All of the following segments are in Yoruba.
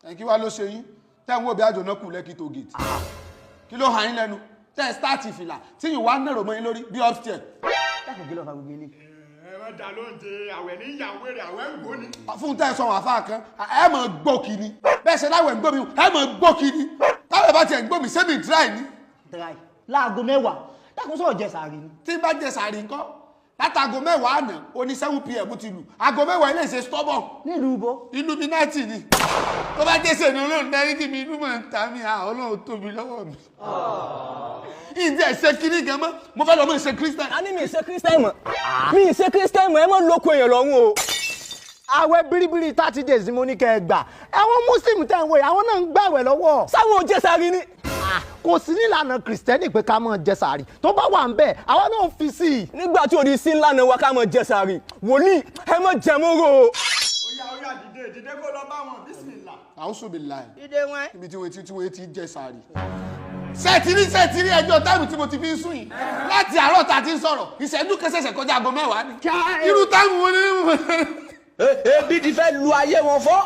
Ẹ̀, kí wá ló ṣe yín tẹ́ ń wò bí àjò náà kù Lẹ́kì toll gate? Kí ló hàn yín lẹ́nu tẹ́ ẹ start fìlà tí yìí wá nẹ̀rọ mọ́ yín lórí bí upstairs? Dákun, kí ló fa gbogbo ilé? Ẹ má dá lóúnjẹ, àwẹ̀ ní ìyàwó rẹ̀, àwẹ̀ ń gbó ni. Fún tẹ́ ẹ sọ wọn àfa kan, ẹ mọ̀ gbọ́ kiri bẹ́ẹ̀ ṣe láwẹ̀ ń gbọ́ mi, ẹ mọ̀ gbọ́ kiri. Táwọn bá tiẹ̀ ń gbọ́ mi, sẹ́mi dry ni? Dry láago 10. Dákun, sọ̀rọ̀ jẹ sàárì ni? Tí n bá jẹ sàárì ńkọ́? Látago 10 àná, ó ní 7 p.m. ti lù, aago 10 ilé ṣe stubborn. Nílùú ibo? Illuminati ni. Tó bá jẹ́ sẹ́ni, Ọlọ́run dáríjì mi, inú mọ̀ ń ta mi. À, Ọlọ́run tóbi lọ́wọ́ mi. Ìdí ẹ̀ ṣe kiri gan mọ́, mo fẹ́ lọ mọ́ ṣe Christian. A ní mi ṣe Christian mọ́, mi ṣe Christian mọ́. Ẹ mọ́ lóko èèyàn lọ́rùn o. Àwẹ̀ biribiri 30 days ni mo ní kẹ́ ẹ gbà. Àwọn Muslim tẹ̀ ń wò yìí, àwọn náà ń gbàwẹ̀ lọ́wọ́. Sáwọn ò jẹ sàárì ni? Kò sí nílànà Kìrìsìtẹ́nì pé ká máa jẹ sàárì. Tó bá wà ń bẹ̀, àwa náà fi sí i. Nígbà tí òdi sí ńlá náà wá ká mọ̀ jẹ sàárì, wòlíì, ẹ mọ̀ jẹ mọ́rò o. Ó yá, ó yá, dìde, dìde kó lọ bá wọn, bísímìlà. Àwùsù bí láì. Dídé wọn. Ibi tí wọ́n ti jẹ sàárì. Sẹ́ẹ̀tìrí ẹjọ́ time tí mo ti fi ń sùn yìí láti àárọ̀ tá a ti ń sọ̀rọ̀, ìṣẹ́jú kẹsẹ̀sẹ̀ kọjá aago 10 ni. Irú time wo ni? Ebi ti fẹ́ lu ayé wọn fọ́,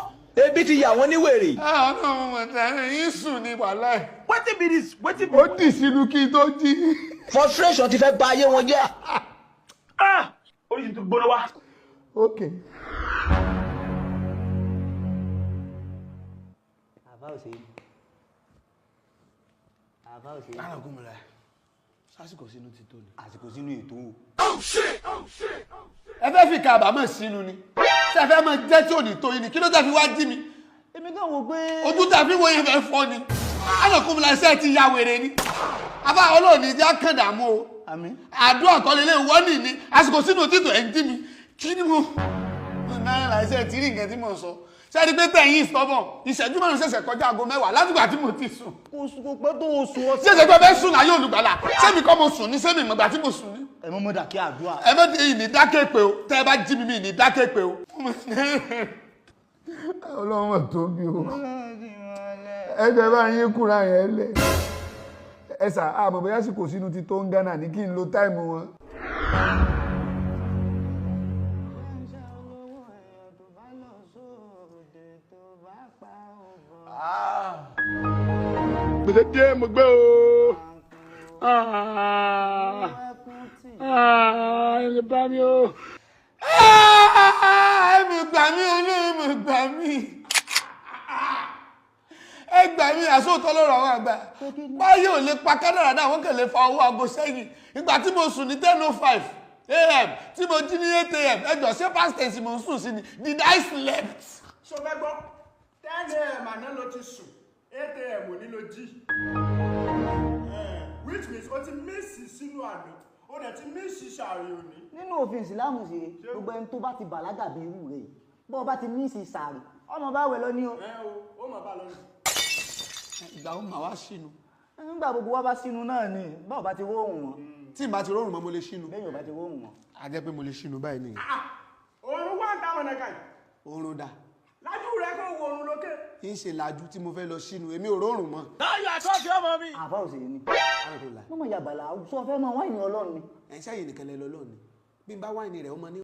ebi ti yà wọ́n ní wèrè. Ọlọ́run mọ̀ tẹ́lẹ̀ yín sùn ní wàhálà ẹ̀. Wetin be this? Wetin be? Ó dì sínú kí n tó jí. Frustration ti fẹ́ bà ayé wọn jẹ́. Ah, oríṣi tó gbóná wá. Ok. Àbá ò ṣe é, àbá ò ṣe é. Alágúnmọ̀lá, sásìkò sínú ti tó ni. Àsìkò sínú ètò o. Ẹ fẹ́ fi kàbámọ̀ sínú ni? Ṣé ẹ fẹ́ mọ jẹ́ tí ò ní tó yín ni? Kí ló dé fi wá jí mi? Èmi kàn wò pé. Ojú tá a fi wo yẹn fẹ́ fọ́ ni. Alágúnmọ̀lá, ṣe ti ya wèrè ni? Afá, Ọlọ́ọ̀ni jẹ́ kàndàmú o. Àmín. Àdúrà kọ́lé lé wọ́n ní àsìkò sínú títò ẹ̀ ń jí mi. Kí ni mo náírà iṣẹ́ tí rí nǹkan tí mo sọ? Ṣé ẹni pé tẹ̀yìn stubborn? Ìṣẹ́jú 5 ṣẹ̀ṣẹ̀ kọjá aago 10 látìgbà tí mo ti sùn. Kò pẹ́ tó o sùn ọ̀sẹ̀. Ṣé ṣe pé fẹ́ sùn láyé olùgbàlà? Sẹ́mi kọ́ mo sùn ní? Sẹ́mi ìmọ̀gbà tí mo sùn ní? Ẹ mọ́ mọ́dà kí àdúrà. Ẹ mọ́ ti ìní dákẹ́ pé o. Tẹ́ ẹ bá jí mi, mi ìní dákẹ́ pé o. Ọlọ́run mọ̀ tó bí o. Ẹ jẹ́ bá yín kúra yẹn lẹ̀. Ẹ sà, àmọ̀ bóyá sì kò sínú ti tó ń Ghana ní kí n lo time wọn. Gbèsè dé, mo gbé o. Ẹ bá mi o. Ẹ mọ̀ gbà mí, Ọlọ́run mọ̀ gbà mí. Ẹ gbà mí, àsóòtọ́ lọ́rọ̀ àwọn àgbà báyìí ò lè pa kádàrá náà, wọ́n kàn lè fa owó aago sẹ́yìn. Ìgbà tí mo sùn ní 10:05 a.m. tí mo jí ní 8 a.m., ẹ jọ, ṣé past tense mo ń sùn sí ni? Did I slept? Ṣo fẹ́ gbọ́? 10 a.m. àná ló ti sùn, 8 a.m. òní ló jí. Which means o ti miss sínú àná, o dẹ̀ ti miss sàárì òní. Nínú òfin Ìsìlámù sí, gbogbo ẹni tó bá ti bàlágà bí irú rẹ̀ yìí, bọ́ ọ bá ti ní ìsìn sàárì, ọmọ bá wẹ̀ lọ ní o. Ẹ o, ó mà bá lọ ní. Ìgbà wo màá wá sínú? Nígbà gbogbo wa bá sínú náà ni, báwo bá ti róhùn wọn. Tí n bá ti rọrùn mọ́, mo lè sínú? Bẹ́ẹ̀ yóò bá ti róhùn wọn. A jẹ́ pé mo lè sínú báyìí nìyẹn. Òórùn wà ń táwọn ẹ̀ka yìí. Oorun dà? Lájú rẹ kó wo òórùn lókè. Kì í ṣe làjú tí mo fẹ́ lọ sínú, èmi ò rọrùn mọ́. Àbá ò sì ní. Wọ́n mọ̀ yàgbàlá sọ fẹ́ mọ wáìnì Ọlọ́run ni. Ẹ̀ sẹ́yìn nìkan lẹ lọ lọ́ọ̀ ni. Bí n bá wáìnì rẹ̀, ọmọ ní.